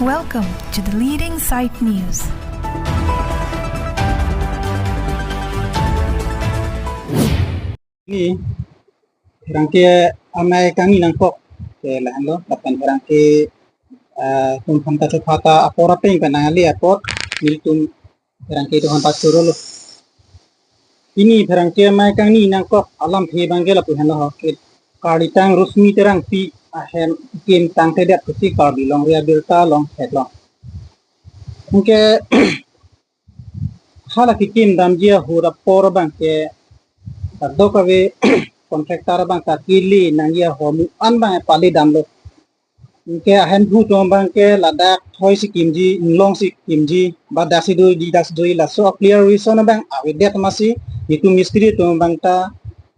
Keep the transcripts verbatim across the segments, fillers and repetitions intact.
Welcome to the leading site news. Ni pherangke amei kangni nangkok ke lahenlo, lapen pherangke, eh, atum aphan ta chopha ta apor apeng pen nangli apot nelitum pherangke atum aphan ta chorolo. Pini pherangke amei kangni nangkok alamthe abangke lapu henlo ho ke, Karlitang Rosmi Terangpi ahem kim tangtedet pusi Karbi Longri Abirta along theklong. Anke hala kekim damji ahut apor abangke kadokave contractor abang ta kili nangji ahormu an abang pali damlo. Anke ahemphu atum abangke ladak thoi si kimji, inglong si kimji, ba dak si doji, dak si doji, laso a clear reason abang avedet amatsi nelitum mistri atum abang ta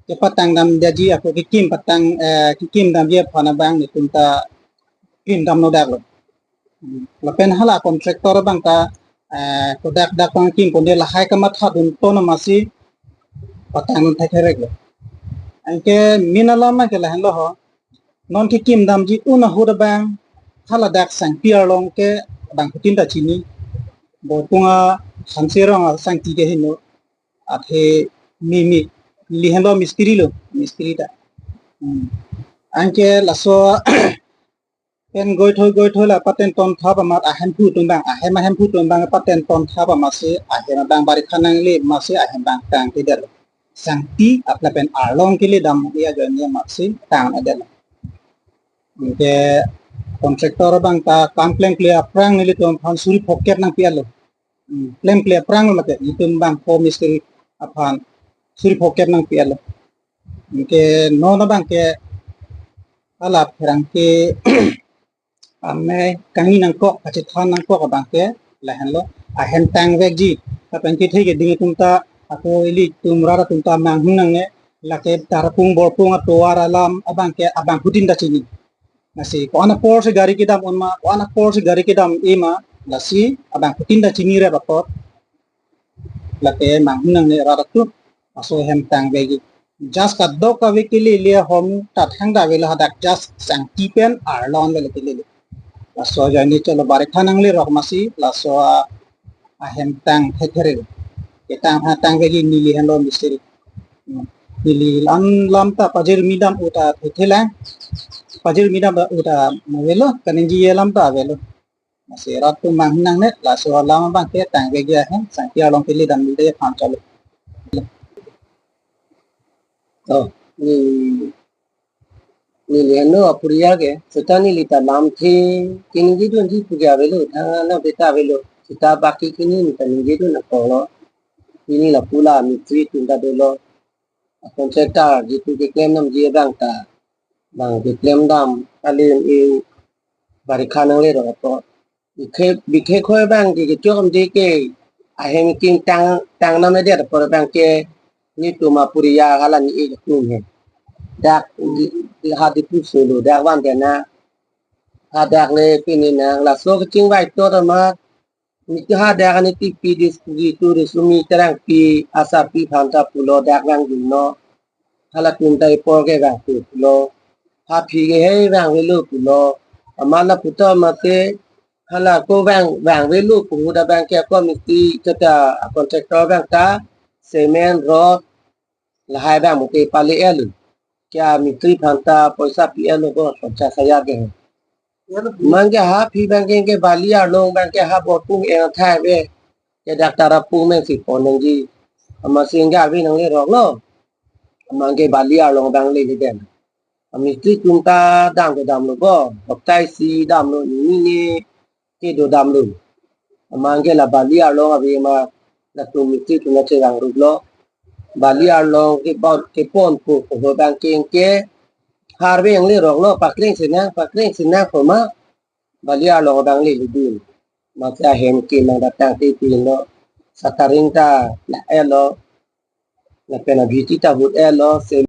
kepatang damji, ako kekim patang, eh, kekim damji aphan abang nelitum ta kim damlo daklo. Lapen hala contractor abang ta, eh, kodak dak pangkim ponde lahai kamatha dun ton amatsi patang dun thekherek lo. Anke main alam ke lahenlo ho. Non kekim damji un ahut abang hala dak sangpi arlong ke abangphutin ta chini. Borpung a Hanserong asangti ke heno. Athe mi mi li henlo mistri lo, mistri ta. Hmm. Anke laso pen goithoi goithoi la paten ton thap amat ahemphu atum abang, ahem ahemphu atum abang paten ton thap amatsi ahem abang barikha nangle amatsi ahem abang tangtedet. Sangti apla pen arlong kili dam ya ajoine amatsi tangtedet. Anke contractor abang ta kam klemkle aphrang nelitum aphan suri phokep nangpi-etlo. Hmm, klemkle aphrang lo ke, nelitum abang ko mistri aphan suri phokep nangpi-etlo. Anke non abangke hala pherangke amei kangni nangkok, kachethan nangkok abangke lahenlo, ahem tangvekji. Lapen kethe keding atum ta, ako ilitum rat atum ta manghun nangne, lake Tarapung Borpung atovar alam abangke abangphutin ta chini. Lasi ko-an apor si gari kedam un ma, ko-an apor si gari kedam-e ma, lasi abangphutin ta chini rep apot. Lake manghun nangne rat atum, laso ahem tangvekji. Just kadokave kili le ahormu ta thangta avelo hadak just sangti pen arlong avelo kili le. Laso ajoine cholo barikha nangle rok amatsi laso a ahem tang thekherek. Ketang ha tangvekji neli henlo mistri. Hmm. Neli lam lam ta pajirmi dam u ta thethelang. Pajirmi dam u ta avelo, kaningje alam ta avelo. Lasi rat atum manghun nangne, laso alam abangke tangvekji ahem, sangpi arlong kili damde aphan cholo. Oh, ni, neli henlo apuriya ke, seta neli ta lamthe, keningje dunji pu ke avelo, thang lamthe ta avelo, seta baki kini neli ta ningje dun nangkoklo, pini lapu la mistri atum ta dolo, contractor jitu keklem damji abang ta, bang keklem dam, kali e barikha nangle rok apot. Bikhe, bikhe khoi abang ke kechok amde ke ahem kim tang, tang namledet apor abangke nelitum apuriya hala ne-ik atum he. Dak di, di ha Diphu solo dak van dena. Hadak le pini nang laso kachingvai tot amat. Neli hadak ani tipi dis jitu Rosmi Terangpi asarpi aphan ta pulo dak vangdunnon. Halatum ta ipor ke vangpo pulo. Ha aphi ke hei vangvelo pulo. Amat lapu ta mate hala ko vang, vangvelo pu ahut abangke ako mistri kata a contractor abang ta cement rod lahai abang mate pali-etlo. Kya mistri aphan ta poisa pi-etlo ko ponchas hajar ke. Amat ke ha aphi abangke ke bali arlong abangke ha Borpung eng thai ave. Ke dak Tarapung pen si pon nangji. Amatsi eng ave nangle roklo. Amat ke bali arlong abang lele dam. A mistri atum ta dam ke damlo bo. Hoktai si damlo, nini ne kedo damlo. Amat ke la bali arlong ave ma latum mistri atum ta chevang ruplo. Bali arlong ke bon, ke ponpo pu abangke ke harve nangle roklo, pakleng sinang, pakleng sinang pu ma bali arlong abang lele dun. Mate ahem ke nang datang te pinlo, shuttering ta la-etlo, lapen abhiti ta hut-etlo, se